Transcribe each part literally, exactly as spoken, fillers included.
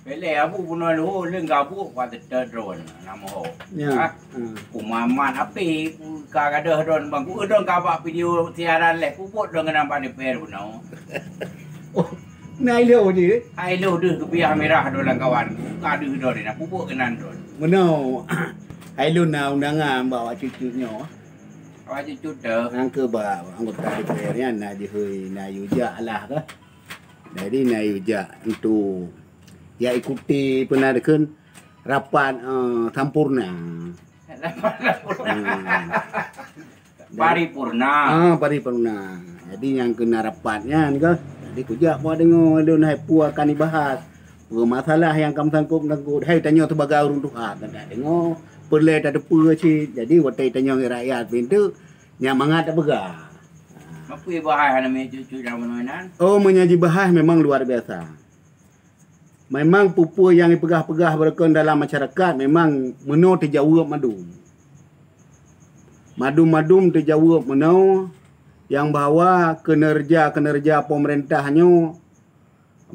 Beleh abu bunoe leuhô leueng gabuk kuat teuteu droen nama ho. Ya. Ha? Hmm. Kumamat api, ku ka gadoh droen bang. Ku droen ka bak video siaran leh, ku buet droen keunan bak D P R bunoe. Oh, na ilok je. Hai lo deuh kepiah mirah droen lam kawan. Ku ka deuh droen na, ku buet keunan droen. Bunoe. Hai lo na undangan bak awak cucu nyoe. Awak cucu teu. Nang ke bak anggota D P R nyan na jihôi, na yue jak lah ke. Jadi na yue jak entu. Ya ikuti peunadekeun rapat, eh, sampurna. Rapat sampurna. Hmm. Paripurna. Ah, paripurna. Jadi nyang keunan rapat nyan ke. Jadi kujak buat deungoe lôn hai peue akan dibahas. Peue masalah nyang ka meusangkut-meusangkut. Hai tanyoe sibagai ureueng tuha kan dak deungoe. Peureulée tateupeue cit. Jadi watée tanyoe ngon rakyat pintoe nyan mangat tapeugah. Mapeue bahas hana meucucu dalam meunan? Oh, meunyoe jibahas memang luar biasa. Memang peue-peue nyang jipeugah-peugah beureukeun dalam masyarakat memang meunoe teujaweueb mandum. Mandum-mandum teujaweueb meunoe nyang bahwa keuneurja-keuneurja pemerintah nyoe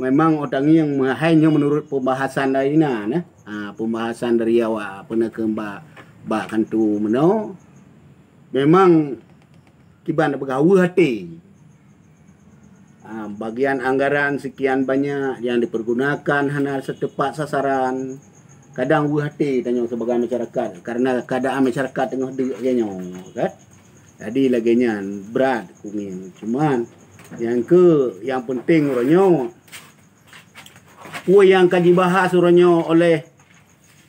memang ôk tangieng meuhai nyoe meunurot pembahasan dari na, nah. Ha, pembahasan dari awak peunadekeun bak, bak kanto meunoe. Memang kiban peugah weueh até. Ha, bagian anggaran sekian banyak yang dipergunakan hana tepat sasaran. Kadang weueh até tanyoe sebagai masyarakat karena keadaan masyarakat teungoh deuk lagée nyoe, kan? Jadi lagée nyan brat kumi. Cuman nyang ke yang penting uroe nyoe, peue nyang ka jibahas uroe nyoe oleh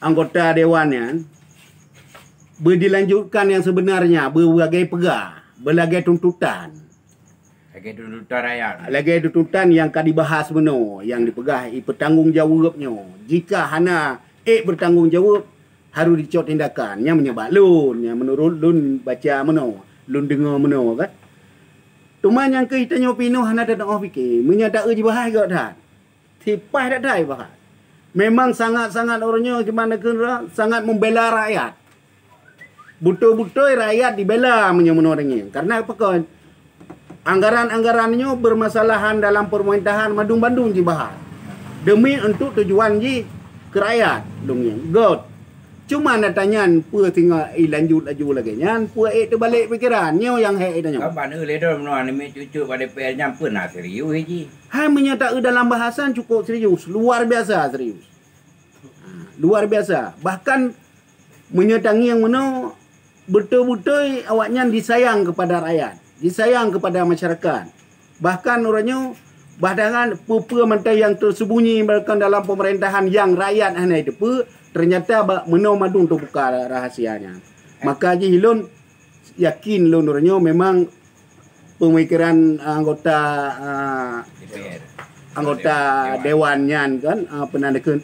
anggota dewan nyan beu dilanjutkan yang sebenarnya, beu lagée peugah, beu lagée tuntutan. Lagée tuntutan rakyat. Lagée tuntutan nyang ka dibahas meunoe, nyang dipeugah ipeutanggong jaweueb nyoe. Jika hana ék beutanggong jaweueb, harôh dicok tindakan. Nyan meunyoe bak lôn, nyan meunurot lôn baca meunoe, lôn deungoe meunoe kan. Teuma nyang keu tanyoe pih nyoe hana teutoh pike, meunyoe taeu jibahas gét that. Sipaih that-that bahas. Memang sangat-sangat uroe nyoe kiban takheun sangat membela rakyat. Beutôi-beutôi rakyat dibela meunyoe meunoe deungieng. Karena apa kon? Anggaran-anggaran nyoe bermasalahan dalam pemerintahan mandum-mandum jibahas. Demi untuk tujuan jih keu rakyat deungieng. Gét. Cuma na tanyan peue singoh ilanjut laju lagée nyan, peue ék teubalek pikeran. Nyoe nyang hék tanyoe. Kaban eu lé dom noe aneuk miet cucok bak D P R nyan peue na serius jih. Hai meunyoe taeu dalam bahasan cukup serius, luar biasa serius. Ha, luar biasa. Bahkan meunyoe tangieng meunoe, beutôi-beutôi awaknyan disayang kepada rakyat, disayang kepada masyarakat. Bahkan uroe nyoe, bahkan peue-peue mantong nyang tersembunyi bahkan dalam pemerintahan nyang rakyat hana jiteupeue, ternyata ba-, meunoe mandum teubuka rahasianya. Maka jih lôn yakin lôn uroe nyoe memang pemikiran anggota, ah, D P R. Anggota dewan nyan kan, ah, peunadekeun,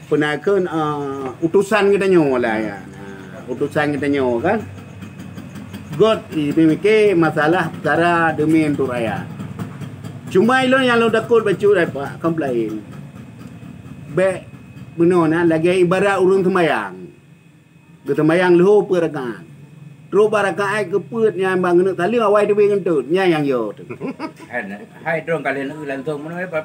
peunadekeun, ah, utusan geutanyoe lah ya. Nah, utusan geutanyoe kan. Gét jipeumiké masalah peukara demi untuk rakyat. Cuma ilôn nyang lôn takot bacut daripada komplain. Bék meunoe na lagée ibarat ureuëng seumayang. Geuseumayang leuhô peuet rakaat. Trok bak rakaat keupeuet nyan bak geuneuk saleuem awai teubiet geunteut. Nyan nyang yo teuh. Hai, hai droe ka lheueh neueu langsong meunoe, eh, Pak.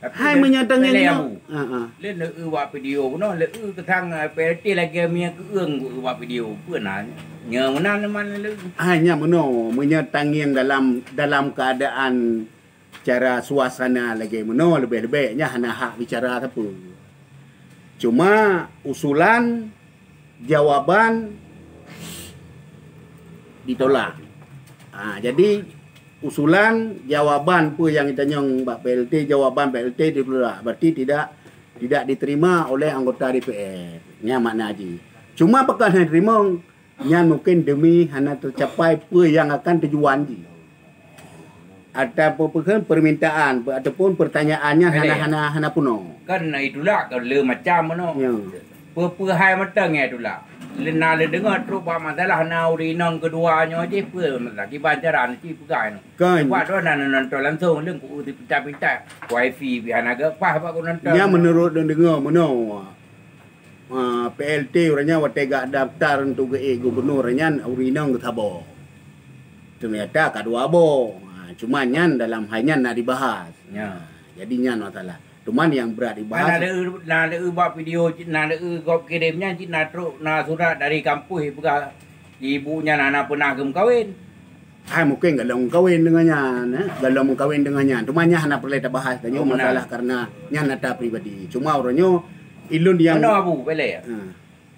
Tapi hai lé-, meunyoe tangieng lé nyoe. Abu. Ha, ha. Lé neueu bak video bunoe, lé eu keusang, eh, P L T lagée mie keueung geu bak video. Peue na? Nyoe meunan man lé. Hai nyan meunoe, meunyoe tangieng dalam, dalam keadaan cara suasana lagée meunoe leubeh-leubeh nyan hana hak bicara sapeue. Cuma usulan, jawaban ditolak. Ha, jadi usulan, jawaban peue nyang geutanyoe bak P L T, jawaban P L T ditolak. Berarti tidak, tidak diterima oleh anggota D P R. Nyan makna jih. Cuma pakon hana diterima, nyan mungkin demi hana tercapai peue nyang akan tujuan jih. Ataupun permintaan ataupun pertanyaannya hana, hana, hana peunoh. Kan itulak ka le macam meunoe. Ya. Peue-peue hai mantong nyang itulak. Lé na lé deungoe trok bak masalah na ureuëng inong keudua nyoe jih peue masalah kiban cara na cit peugah nyoe. Kan. Sebab droe na nonton langsung leueng ku pinta-pinta wifi pih hana geupaih bak ku nonton. Nyan meunurot lôn deungoe meunoe. Ah, P L T ureuëng nyan watée gak daftar untuk geuék gubunur nyan ureuëng inong geusaboh. Ternyata ka dua boh. Ha, cuma nyan dalam hai nyan na dibahas. Ya. Ha, jadi nyan masalah. Cuman yang berat dibahas. Kan ada, na ada bak video, na ada gob kirim nyan cit na trok, na surat dari kampus peugah ibu nyan hana pernah geumeukawen. Hai, mungkin galak meukawen dengan nyan, eh? Galak meukawen dengan nyan. Cuma nyan hana peureulée tabahas tanyoe. Oh, benar. Masalah karena nyan ata pribadi. Cuma uroe nyoe ilôn yang. Mana Abu, boleh ya? Ha.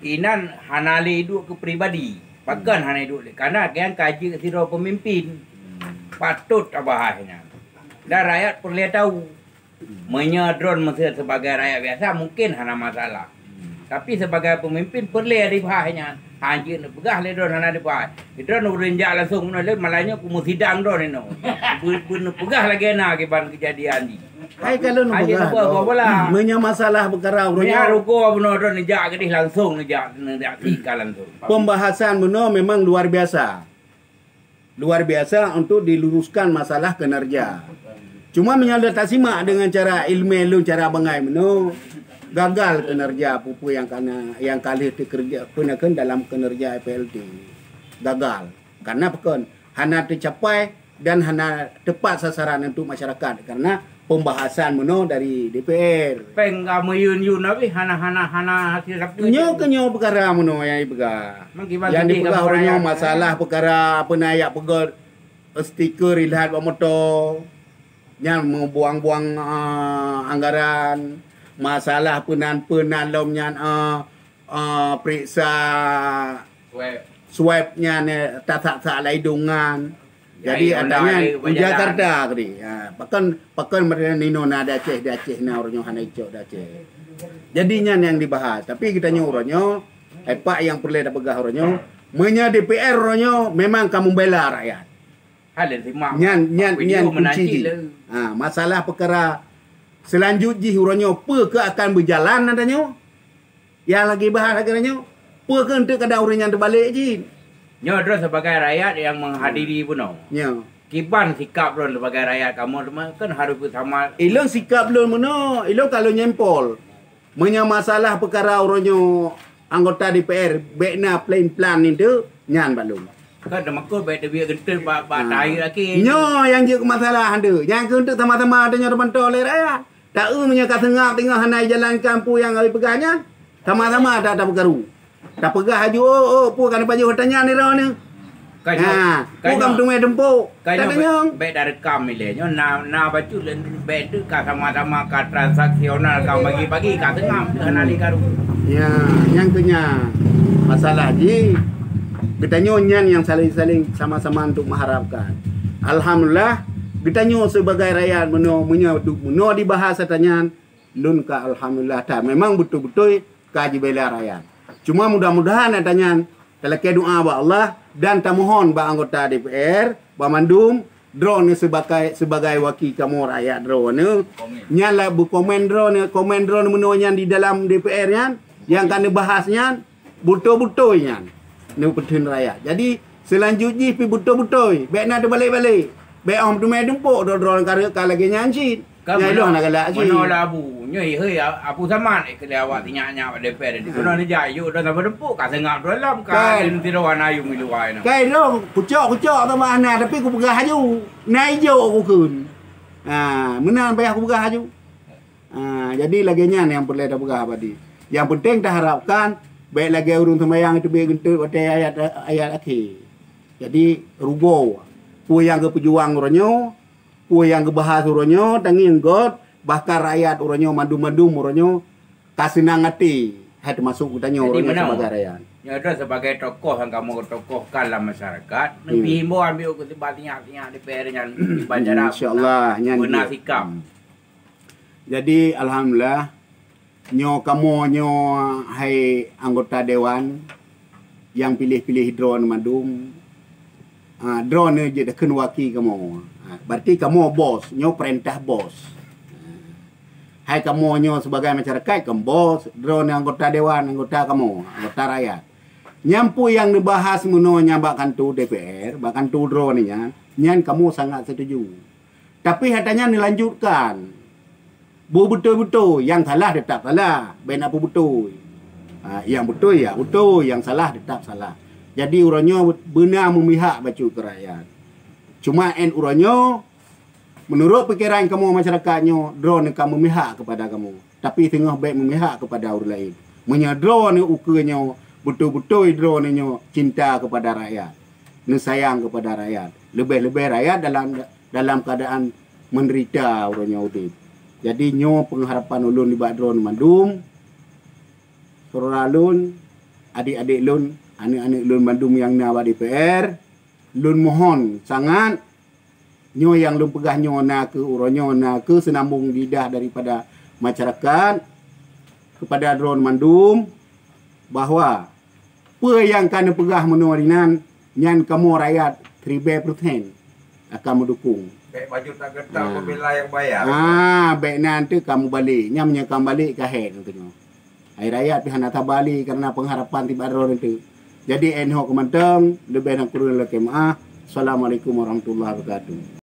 Inan hana lé duek keu pribadi. Pakon hana duek lé? Karena nyang ka jeuet sidroe pemimpin. Patut tabahas nyan. Dan rakyat peureulée tahu. Meunyoe droeneuh meuseue sebagai rakyat biasa, mungkin hana masalah. Tapi sebagai pemimpin, peureulée dibahas nyan. Hanjeuet neupeugah lé droeneuh hana dibahas. Droeneuh ureuëng jak langsung bunoe lé, malah nyoe kumeusidang droeneuh inoe. Beu-, beuneupeugah lagée na kiban keujadian jih. Hai, kalau hanjeuet neupeugah neupeugah bola. Meunyoe masalah peukara uroe nyoe, rugoe bunoe droeneuh jak keudeh langsung neujak, neujak sika langsung. Pembahasan bunoe memang luar biasa. Luar biasa untuk diluruskan masalah kinerja. Cuma meunyoe lôn tasimak dengan cara ilmu lôn, cara bangai meunoe, gagal kinerja peue-peue nyang kana, nyang ka lheueh teukeureuja, peue na kheun dalam kinerja F L T. Gagal. Karena pakon? Hana teucapai dan hana teupat sasaran untuk masyarakat. Karena pembahasan meunoe dari D P R. Péng ka meuyun-yun habéh, hana, hana, hana hasil sabtu. Nyoe keuh nyoe peukara meunoe nyang jipeugah. Nyang jipeugah uroe nyoe masalah peukara apa na jak peugöt stiker ilhat bak moto. Nyan meubuang-buang, ah, anggaran. Masalah peunan-peunan lom nyan, ah, ah, periksa swab nyan, eh, tasak-sak lam idong nyan. Jadi, ata nyan u Jakarta tadi. Ha, pakon, pakon meunyoe na di Aceh, di Aceh na uroe nyoe hana icok di Aceh. Jadi, nyan nyang dibahas. Tapi geutanyoe uroe nyoe, hai pak nyang peureulée tapeugah uroe nyoe, meunyoe D P R uroe nyoe memang ka membela rakyat. Nyan, nyan, nyan kunci jih. Ha, masalah peukara seulanjut jih uroe nyoe, peue keu akan beujalan ata nyoe? Nyang lagée bahas lagée nyoe, peue keuh eunteuk kadang ureuëng nyan teubalek jih? Nyoe droe sebagai rakyat nyang menghadiri bunoe. Nyoe. Kiban sikap droe sebagai rakyat kamoe teuma kan harus beusama. Ilôn sikap lôn meunoe, ilôn ka lôn nyempol. Meunyoe masalah peukara uroe nyoe anggota D P R, bék na plan-plan nyan teuk, nyan bak lôn. Kan teumakot bék teubiet geunteut bak, bak tahi laki. Nyoe nyang jeuet keu masalah nyan teuk. Nyang keuh eunteuk sama-sama tanyoe teubantu lé rakyat. Ta-eu meunyoe ka seungab teungoh hana jijalankan peue nyang ka jipeugah nyan, sama-sama ta-, tapeukaru. Tapeugah laju, "Oh, oh, peue ka neupajoh ata nyan droeneuh?" Ha, peue ka meuteumé tumpôk? Ka nyoe. Bék tarekam ilée nyoe, na, na bacut lé bék teuk ka sama-sama ka transaksional, ka bagi-bagi, ka seungab hana lé karu. Ya, nyang keu nyan. Masalah jih, geutanyoe nyan nyang saléng-saléng sama-sama untuk mengharapkan. Alhamdulillah, geutanyoe sibagai rakyat meunoe, meunyoe du-, meunoe dibahas ata nyan, lôn ka alhamdulillah that. Memang beutôi-beutôi ka jibela rakyat. Cuma mudah-mudahan ata nyan talakée doa bak Allah dan tamohon bak anggota D P R banmandum, droeneuh sibagai, sibagai waki kamoe rakyat droeneuh. Nyan lah beukomen droeneuh, komen droeneuh meunoe nyan di dalam D P R nyan, nyang ka neubahas nyan, beutôi-beutôi nyan neupeutheun rakyat. Jadi, seulanjut jih pih beutôi-beutôi, bék na teubalek-balek. Bék 'oh meuteumé tumpôk droe-droe ka, ka lagée nyan cit. Kan nyang meunoe, ilôn hana galak cit. Meunoe lah Abu. Nyoe, hei, Abu Samad, eh, keu lé awak sinyak-nyak bak D P R tadi. Keunoe neujak, yôk droe saboh tumpôk, ka seungab droe lom, ka lheueh sidroe hana yum i luwa inoe. Ka ilôn kucok-kucok teuma hana, tapi kupeugah laju. Na ijok kukheun. Ha, meunan payah kupeugah laju. Ha, jadi lagée nyan nyang peureulée tapeugah badi. Nyang peunteng taharapkan bék lagée ureuëng seumayang teubiet geunteut watée ayat, ayat akhé. Jadi rugoe. Peue nyang geupeujuang uroe nyoe, peue nyang geubahas uroe nyoe, tangieng göt, bahkan rakyat uroe nyoe, mandum-mandum uroe nyoe ka seunang até, hai teumasok geutanyoe uroe nyoe sebagai rakyat. Nyoe droe sebagai tokoh nyang kamoe tokohkan lam masyarakat, neubi himbau ambiek keu sinyak-sinyak D P R nyan, insyaallah nyan beuna sikap. Jadi, alhamdulillah, nyoe kamoe nyoe hai anggota dewan nyang piléh-piléh droeneuh mandum, ha, droeneuh jeuet takheun waki kamoe. Ha, berarti kamoe bos, nyoe peurintah bos. Hai kamoe nyoe sibagai masyarakat, kan bos, droeneuh anggota dewan, anggota kamoe, anggota rakyat. Nyan peue nyang neubahas meunoe nyan bak kanto D P R, bak kanto droeneuh nyan, nyan kamoe sangat setuju. Tapi ata nyan neulanjutkan. Beubeutôi-beutôi, nyang salah teutap salah, bék na peubeutôi. Ha, nyang beutôi, ya beutôi, nyang salah teutap salah. Jadi uroe nyoe beuna meumihak bacut keu rakyat. Cuma 'an uroe nyoe, Meunurot pikeran kamoe masyarakat nyoe, droeneuh ka meumihak keupada kamoe, tapi teungoh bék meumihak keupada ureuëng laén. Meunyoe droeneuh ukeue nyoe, beutôi-beutôi droeneuh nyoe cinta keupada rakyat, neusayang keupada rakyat, leubeh-leubeh rakyat dalam, dalam keuadaan menderita uroe nyoe udeb. Jadi nyoe peungharapan ulôn nibak droeneuh mandum, syedara lôn, adék-adék lôn, aneuëk-aneuëk lôn mandum nyang na bak D P R, lôn mohon sangat, nyoe nyang lôn peugah nyoe na keu uroe nyoe na keu seunambong lidah daripada masyarakat keupada droeneuh mandum, bahwa peue nyang ka neupeugah meunoe dinan, nyan kamoe rakyat ribée persen akan meudukong. Bék baju tak geutak, ah, pembela nyang bayar. Ah, bék nan teuh kamoe balek. Nyan meunyoe kamoe balek ka hék nyoe. Hai rakyat pih hana tabali karena pengharapan tibak droeneuh teuh. Jadi, nyoe keuh mantong, leubeh dan kureueng lakée meu'ah. Assalamualaikum warahmatullahi wabarakatuh.